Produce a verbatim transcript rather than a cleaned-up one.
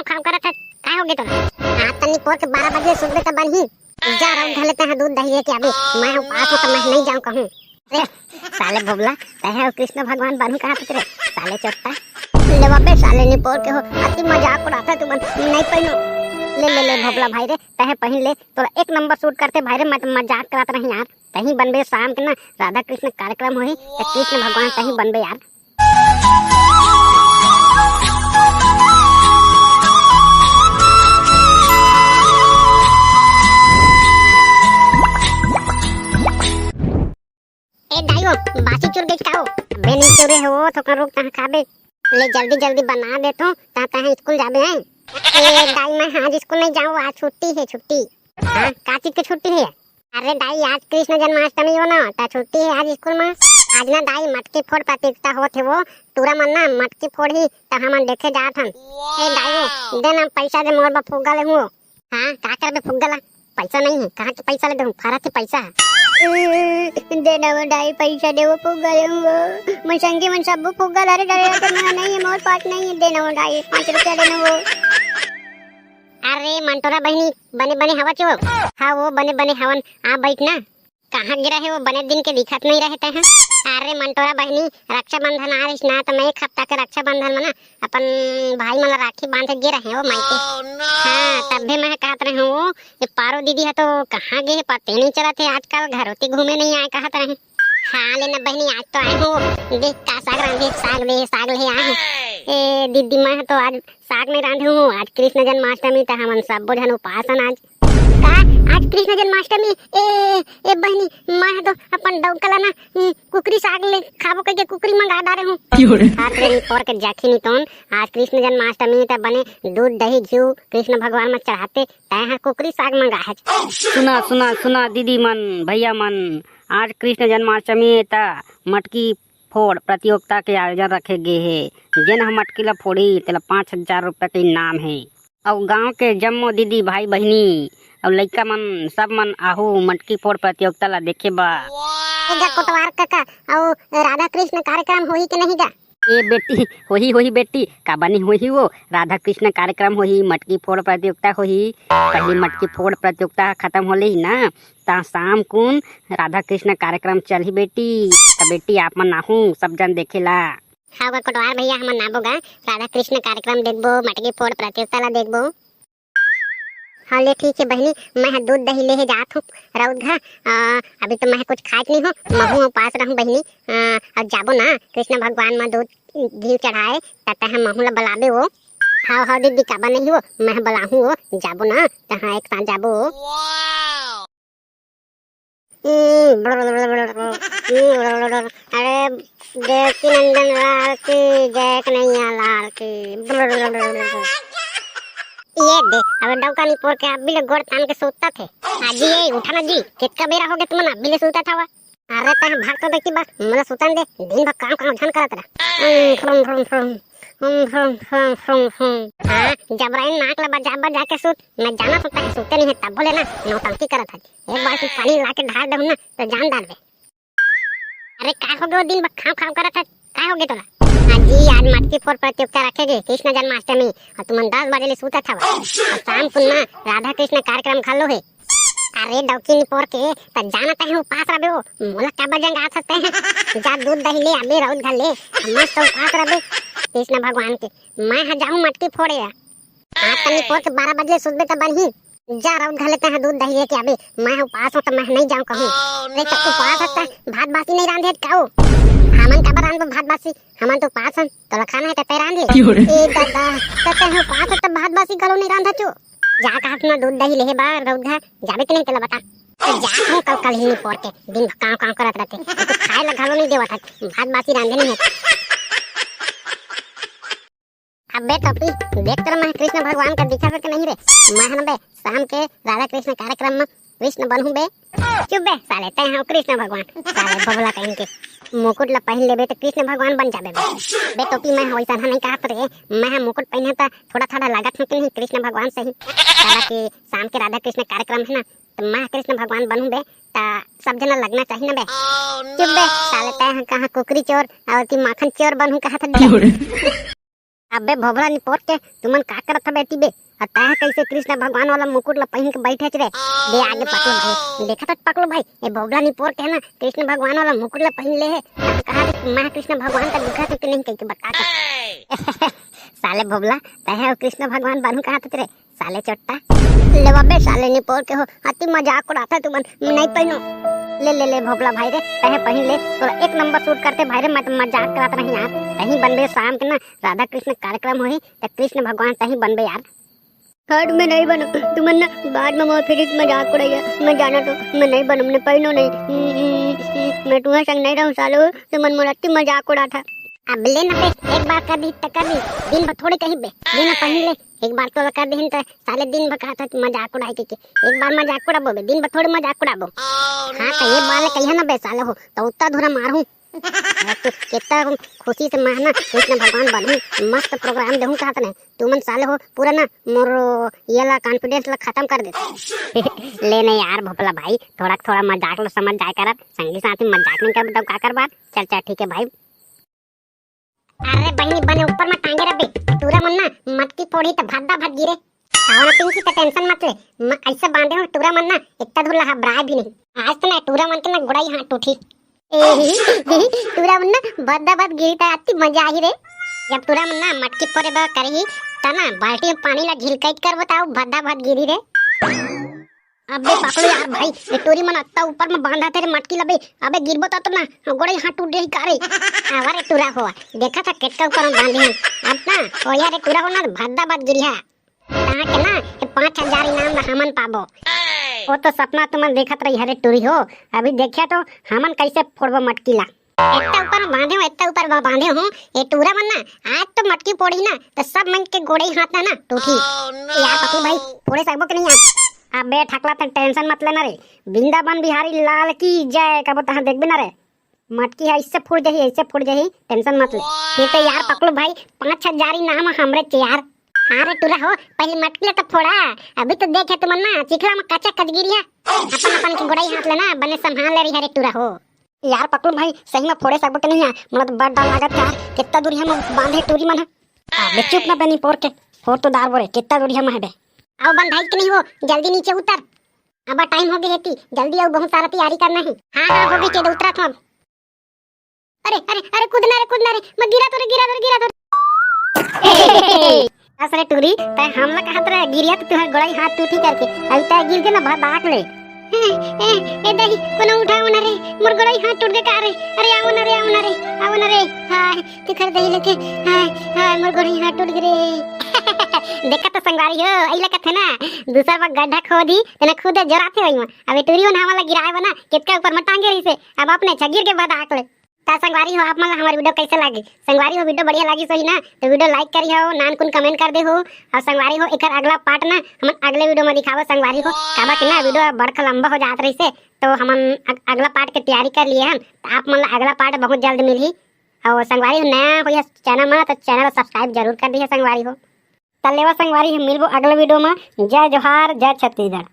काम करत है, काय हो गे तोला? हाँ, तनी पोर के बारह बजे सुतबे त बनही। जा रउत घर ले तैं दूध दही लेके आबे, मैं उपास हूँ त मैं नहीं जाऊँ कहूँ। अरे, साले भोबला, तैं कृष्ण भगवान बनहूँ कहा थे रे, साले चोट्टा। ले बाबे, साले निपोर के हो, अति मजाक उड़ाता तू मन, नहीं पहनो। ले, ले, ले, भोबला भाई रे, तैं पहिन ले, तोला एक नंबर सूट करते भाई रे, मैं तो मजाक करत रही यार। तहीं बनबे शाम के ना, राधा कृष्ण कार्यक्रम होही, त कृष्ण भगवान तहीं बनबे यार। ए दाई हो, बासी चुर गइस का हो? बे नहीं चुरे हो, थोकन रुक तहाँ खाबे। ले जल्दी जल्दी बना दे तो, तहाँ तहाँ स्कूल जाबे हैं। ए दाई मैं आज स्कूल नहीं जाऊँ, आज छुट्टी है, छुट्टी। हाँ, का चीज के छुट्टी है? अरे दाई, आज कृष्ण जन्माष्टमी हो ना, त छुट्टी है आज स्कूल में। आज ना दाई, मटकी फोड़ प्रतियोगिता होत हे वो, टूरा मन ना मटकी फोड़ही, त हमन देखे जात हन। ए दाई, दे ना पैसा दे, मोर बा फुग्गा ले हूँ। हाँ, का करबे फुग्गा ला? पैसा नहीं है, कहाँ के पैसा ले देहूँ? फरत ही पैसा है। दे ना वो दाई, पैसा दे, वो फुग्गा ले हूँ वो। मैं संगी मन सब फुग्गा ला रे डरे रहते, मैं नहीं है, मोर पास नहीं है, दे ना वो दाई, पाँच रुपया दे ना वो। अरे मंटोरा बहिनी, बने बने हवा चो? हाँ वो बने बने हवन, आ बैठ ना। कहाँ गे रहे वो, बने दिन के दिखत नहीं रहे तैं ह? अरे मंटोरा बहिनी, रक्षाबंधन आ रहिस ना, त मैं एक हफ्ता के रक्षाबंधन में ना अपन भाई मन ला राखी बांधे गे रहे वो मायके। हाँ, तभे मैं कहत रहे हूँ, ये पारो दीदी है तो कहाँ गे हे, पते नहीं चलत हे, आजकल घरोती घूमे नहीं आए कहत रहे। हाँ ले ना बहिनी, आज तो आए हूँ, देख का साग रांधे, साग ले, साग ले आए हूँ। ए दीदी, मैं तो आज साग नहीं रांधे हूँ, आज कृष्ण जन्माष्टमी, त हमन सब्बो झन उपास हन आज। का? आज कृष्ण जन्माष्टमी? ए, ए बहिनी, मैं तो अपन डौका ला ना, हम्म, कुकरी साग ले खाबो कहिके कुकरी मंगा डारे हूँ। हाथ रे, तोर के जाखी नहीं तोन, आज कृष्ण जन्माष्टमी त बने दूध दही घिउ कृष्ण भगवान में चढ़ाते, तैं ह कुकरी साग मंगा है। सुना, सुना, सुना दीदी मन, भैया मन, आज कृष्ण जन्माष्टमी त मटकी फोड़ प्रतियोगिता के आयोजन रखे गे हे। जेन ह मटकी ला फोड़ी, तेला पाँच हजार रुपया के इनाम हे। अउ गांव के जम्मो दीदी, भाई, बहिनी अउ लइका मन, सब मन आहू मटकी फोड़ प्रतियोगिता ला देखे बर। ए गा कोटवार काका, अउ राधा कृष्ण कार्यक्रम होही के नहीं गा? ए बेटी, होही, होही बेटी, काबर नहीं होही वो? राधा कृष्ण कार्यक्रम होही, मटकी फोड़ प्रतियोगिता होही। पहली मटकी फोड़ प्रतियोगिता खत्म हो लेही ना, त शाम कुन राधा कृष्ण कार्यक्रम चलही बेटी। त बेटी, आप मन आहू, सब जन देखे ला। हाँ गा कोटवार भैया, हमन आबो गा, राधा कृष्ण कार्यक्रम देखबो, मटकी फोड़ प्रतियोगिता ला देखबो। हाँ ले ठीक है बहिनी, मैं ह दूध दही लेहे जात हूँ रउत घर। अ, अभी तो मैं कुछ खात नहीं हूँ, महू उपास रहूँ बहिनी। अ, अब जाबो ना कृष्ण भगवान में दूध घी चढ़ाए, त तैं ह महू ला बलाबे वो। हाँ, हाँ दीदी, काबर नहीं वो, मैं बलाहूँ वो, जाबो ना, त हाँ एक साथ जाबो। अरे देवकी नंदन लाल की जय, कन्हैया लाल की। ये दे, अब डौका निपोर के अभी ले गोड़ तान के सुत्ता थे। हाँ जी, ये उठा ना जी, कितका बेरा हो गया तुमन अभी ले सुत्ता था वा? अरे तैं भाग तो देखी बा, मोला सुतन दे, दिन भर काम काम झन करत रह। हम्म, फ्रुम, फ्रुम, फ्रुम। हम्म, फ्रुम, फ्रुम, फ्रुम, फ्रुम। हाँ, जबराइन नाक ला बजा बजा के सुत, मैं जाना सुता है, सुते नहीं है, तब बोले ना, नौटंकी करत है। एक बाल्टी पानी ला के ढार देहूँ ना, तो जान डालबे। अरे का हो गयो, दिन भर खाव खाव करत है, का हो गयो तोला? हाँ जी, आज मटकी फोड़ प्रतियोगिता रखे गे कृष्ण जन्माष्टमी, और तुमन दस बजे ले सूतत हवा। और शाम कुन ना राधा कृष्ण कार्यक्रम घलो है। अरे डौकी निपोर के, त जाना तहे उपास रबे हो, मोला काबर जंगात हस तहे? जा दूध दही ले आबे रउत घर ले, मस्त उपास रबे कृष्ण भगवान के। मैं ह जाहूँ मटकी फोड़े। हाँ, त निपोर के बारह बजे ले सुतबे त बनही। जा रउत घर ले तैं ह दूध दही लेके आबे, मैं ह उपास हूँ त मैं ह नहीं जाऊँ कहूँ। अरे त उपास हस त भात बासी नहीं रांधे हस का ओ? हमन काबर रांधबो भात बासी, हमन तो उपास हन, तोला खाना है त तैं रांधे। क्यों रे? ए दादा, त तैं ह उपास हस त भात बासी घलो नहीं रांधत हो। जा कहत ना दूध दही लेहे बर रउत घर, जाबे कि नहीं तेला बता। त जा तू कल कल ही निपोर के, दिन भर काव काव करत रहते, तो खाए ला घलो नहीं देवत है, भात बासी रांधे नहीं है। अबे टोपी, देख तोर मैं कृष्ण भगवान का दिखा सके नहीं रे। मैं हन बे, शाम के राधा कृष्ण कार्यक्रम में कृष्ण बनहूँ बे। चुप बे साले, तैं हव कृष्ण भगवान, साले बबला कहीं के। मुकुट ला पहन लेबे तो कृष्ण भगवान बन जाबे बे। बे टोपी, मैं ह वैसा नहीं कहत रे, मैं ह मुकुट पहने त थोड़ा थोड़ा लागत हूँ कि नहीं कृष्ण भगवान से ही। काबर कि शाम के राधा कृष्ण कार्यक्रम है ना, तो मैं कृष्ण भगवान बनहूँ बे, त सब जना लगना चाहिए ना बे। चुप बे साले, तैं ह कहाँ कुकरी चोर और कि माखन चोर बनहूँ कहत हस बे। अबे भोभला निपोर के, तुमन का करत हबे एती बे? अ तैं ह कइसे कृष्ण भगवान वाला मुकुट ला पहिन के बइठे हच रे? दे आगे पकलू भाई, देखत हच पकलू भाई, ए भोभला निपोर के ना कृष्ण भगवान वाला मुकुट ला पहिन ले हे। अब कहा कि मैं कृष्ण भगवान का दिखत हूँ कि नहीं कह के बता के। साले भोभला, तैं ह कृष्ण भगवान बनहूँ कहत हच रे, साले चोट्टा। ले बबे साले निपोर के हो, अति मजाक उड़ात हच तुमन, नहीं पहिनो। ले ले ले भोभला भाई रे, तैं ह पहिन ले, तोला एक नंबर सूट करथे भाई रे, मैं तो मजाक करत रही यार। तहीं बनबे शाम के ना राधा कृष्ण कार्यक्रम होही, त कृष्ण भगवान तहीं बनबे यार। हट, मैं नहीं बनम, तुमन ना बाद में मोर फिर मजाक उड़ाइया, मैं जाना तो, मैं नहीं बनम, मैं पहिनो नहीं। हम्म, हम्म, हम्म, मैं तुम्हारे संग नहीं रहूँ सालो, तुमन मोर अति मजाक उड़ात हच। अब ले ना बे, एक बार कर दी त कर दी, दिन भर थोड़ी कही बे, ले ना पहिन ले, एक बार तो कर दी त साले दिन भर कहत हच मजाक उड़ाए के, के। एक बार मजाक उड़ाबो बे, दिन भर थोड़ी मजाक उड़ाबो। हाँ, तो ये बार ले कहिया ना बे साले हो, तो उत्ता धुरा मारहूँ। कितना खुशी से मैं ना कृष्ण भगवान बनहूँ, मस्त प्रोग्राम देहूँ कहत हच। तुमन साले हो पूरा ना मोर ये ला कॉन्फिडेंस ला खत्म कर देते। ले नहीं यार भोपला भाई, थोड़ा थोड़ा मजाक ला समझ जाए करत, संगी साथी मजाक नहीं करबे तब का करबा? चल चल ठीक है भाई। अरे बहिनी बने ऊपर में टांगे रबे, टूरा मन ना मटकी फोड़ी त भद्दा भद गिरे। सावन पिंकी त टेंशन मत ले, मैं ऐसे बांधे हूँ टूरा मन ना इतना धुला हबराए भी नहीं। आज तो ना टूरा मन के ना गोड़ई हाथ टूटी। ए, टूरा मन ना भद्दा भद गिरी त अति मजा आही रे। जब टूरा मन ना मटकी फोड़े बर करही त ना बाल्टी में पानी ला झिलकैत करबो त अउ भद्दा भद गिरी रे। अबे पकड़ो यार भाई, ये टूरी मन अत्ता ऊपर में बांधा थे रे मटकी लबे। अबे गिरबो त, तो ना गोड़ई हाथ टूट जाही का रे। आवा रे टूरा हो, देखा था केतका ऊपर में बांधे हन। अब ना ओया रे टूरा हो ना भद्दा भद गिरी है। कहाँ के ना ये पाँच हजार इनाम ला हमन पाबो। वो तो सपना तुमन देखत रही हरे टूरी हो, अभी देखिया तो हमन कैसे फोड़बो मटकी ला। इतना ऊपर में बांधे हो, इतना ऊपर में बांधे हो, ये टूरा मन ना आज तो मटकी फोड़ी ना तो सब मन के गोड़ई हाथ ना ना टूटी। यार पप्पू भाई, फोड़े सकबो कि नहीं यार? अबे ठकला तन टेंशन मत लेना रे, वृंदावन बिहारी लाल की जय कबो तहाँ देखबे ना रे। मटकी है इससे फूट जाही, इससे फूट जाही, टेंशन मत ले। फिर तो यार पकड़ो भाई, पाँच हजार इनाम हमरे चे यार। हाँ रे टूरा हो, पहले मटकी ले तो फोड़ा, अभी तो देखे तुमन ना चिखला में कच्चा कच गिरी है। अपन अपन के गोड़ई हाथ लेना बने संभाल ले रही है रे टूरा हो। यार पकड़ू भाई, सही में फोड़े सकबो के नहीं है? मोला तो बड़ डर लागत यार, कितना दूर है बांधे टूरी मन है। अबे चुप ना बनी पोर के, फोड़ तो दार बोरे, कितना दूर है बे। आओ बंधाई के नहीं हो, जल्दी नीचे उतर। अब टाइम हो गए हेती, जल्दी आओ, बहुत सारा तैयारी करना है। हाँ हाँ हो गई चेद उतरा थम। अरे अरे अरे कूदना रे कूदना रे, मैं गिरा तो रे गिरा तो रे गिरा तो रे। बस रे टूरी, तै हमला कहत रहे गिरिया तो तुहर गोड़ाई हाथ टूटी करके, अभी तै गिर के ना भदाक ले। ए, ए, ए दही, कोनो उठाओ ना रे, मोर गोड़ाई हाथ टूट के का रे। अरे आओ ना रे, आओ ना रे, आओ ना रे। हाय, तू कर दही लेके, हाय, हाय, मोर गोड़ाई हाथ टूट गे रे। देखा तो संगवारी हो, अइला कथे ना, दूसर बार गड्ढा खोदी, तेने खुदे जोराथे वही में। अबे टूरी उन हमला गिराए बना, केतका ऊपर में टांगे रही से, अब अपने छगिर के भदाक ले। त संगवारी हो, आप मन ला हमर वीडियो कैसे लागे? संगवारी हो, वीडियो बढ़िया लागिस होही ना, तो वीडियो लाइक करी हो, नान कुन कमेंट कर दे हो। और संगवारी हो, एकर अगला पार्ट ना हमन अगले वीडियो में दिखाबो संगवारी हो। काबर कि ना वीडियो बड़का लंबा हो जात रहिसे, तो हमन अग-, अगला पार्ट के तैयारी कर लिए हन। तो आप मन ला अगला पार्ट बहुत जल्द मिलही। और संगवारी हो, नया हो या चैनल में, तो चैनल सब्सक्राइब जरूर कर दिहे संगवारी हो। त लेवा संगवारी हो, मिलबो अगले वीडियो में। जय जोहार, जय छत्तीसगढ़।